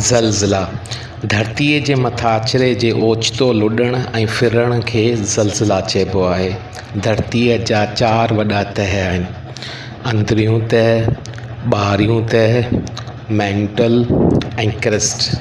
زلزلا، ڌرتيء جي مٿاڇري جي اوچتو لڏڻ ۽ ڦرڻ کي زلزلا چئبو آهي. ڌرتيء جا چار وڏا تهه آهن، اندريون تهه، ٻاهريون تهه، مينٽل ۽ ڪرسٽ.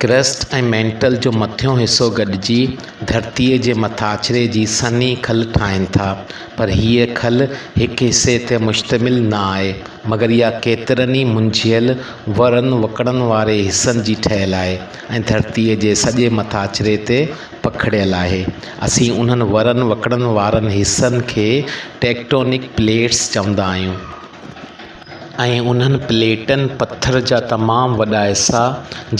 ڪرسٽ ۽ مينٽل جو مٿيون حصو گڏجي ڌرتيء جي مٿاڇري جي سنهي کل ٺاهين ٿا، پر هيء کل هڪ حصي تي مشتمل نه آهي، مگر اها ڪيترن ئي منجهيل ورن وڪڙن واري حصن جي ٺهيل آهي ۽ ڌرتيء جي سڄي مٿاڇري تي پکڙيل آهي. اسين انهن ورن وڪڙن وارن حصن کي ٽيڪٽونڪ پليٽس چوندا آهيون. ۽ انهن پليٽن پٿر جا تمام وڏا حصا،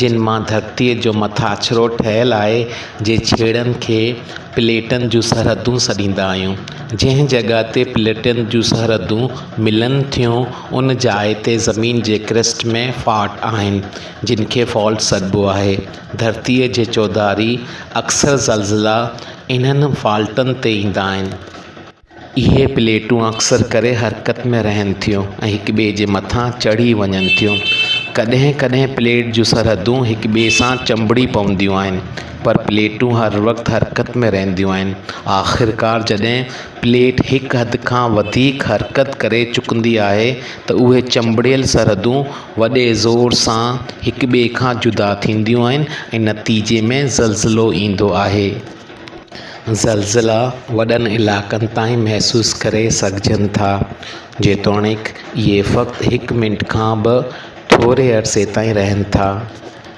جن مان ڌرتيء جو مٿاڇرو ٺهيل آهي، جي ڇيڙن کي پليٽن جون سرحدون سڏيندا آهيون. جنهن جڳهه تي پليٽن جون سرحدون ملن ٿيون، ان جاء تي زمين جي ڪرسٽ ۾ ڦاٽ آهن، جن کي فالٽ سڏبو آهي. ڌرتيء جي چوڌاري اڪثر زلزلا انهن فالٽن تي ايندا آهن. اهي پليٽون اڪثر ڪري حرڪت ۾ رهن ٿيون ۽ هڪ ٻئي جي مٿان چڙهي وڃن ٿيون. ڪڏهن ڪڏهن پليٽ جون سرحدون هڪ ٻئي سان چنبڙي پونديون آهن، پر پليٽون هر وقت حرڪت ۾ رهنديون آهن. آخرڪار جڏهن پليٽ هڪ حد کان وڌيڪ حرڪت ڪري چڪندي آهي ته اهي چنبڙيل سرحدون وڏي زور سان هڪ ٻئي کان جدا ٿينديون آهن ۽ نتيجي ۾ زلزلو ايندو آهي. زلزلا وڏن علائقن تائين محسوس ڪري سگهجن ٿا، جيتوڻيڪ اهي فقط هڪ منٽ کان به ٿوري عرصي تائين رهن ٿا.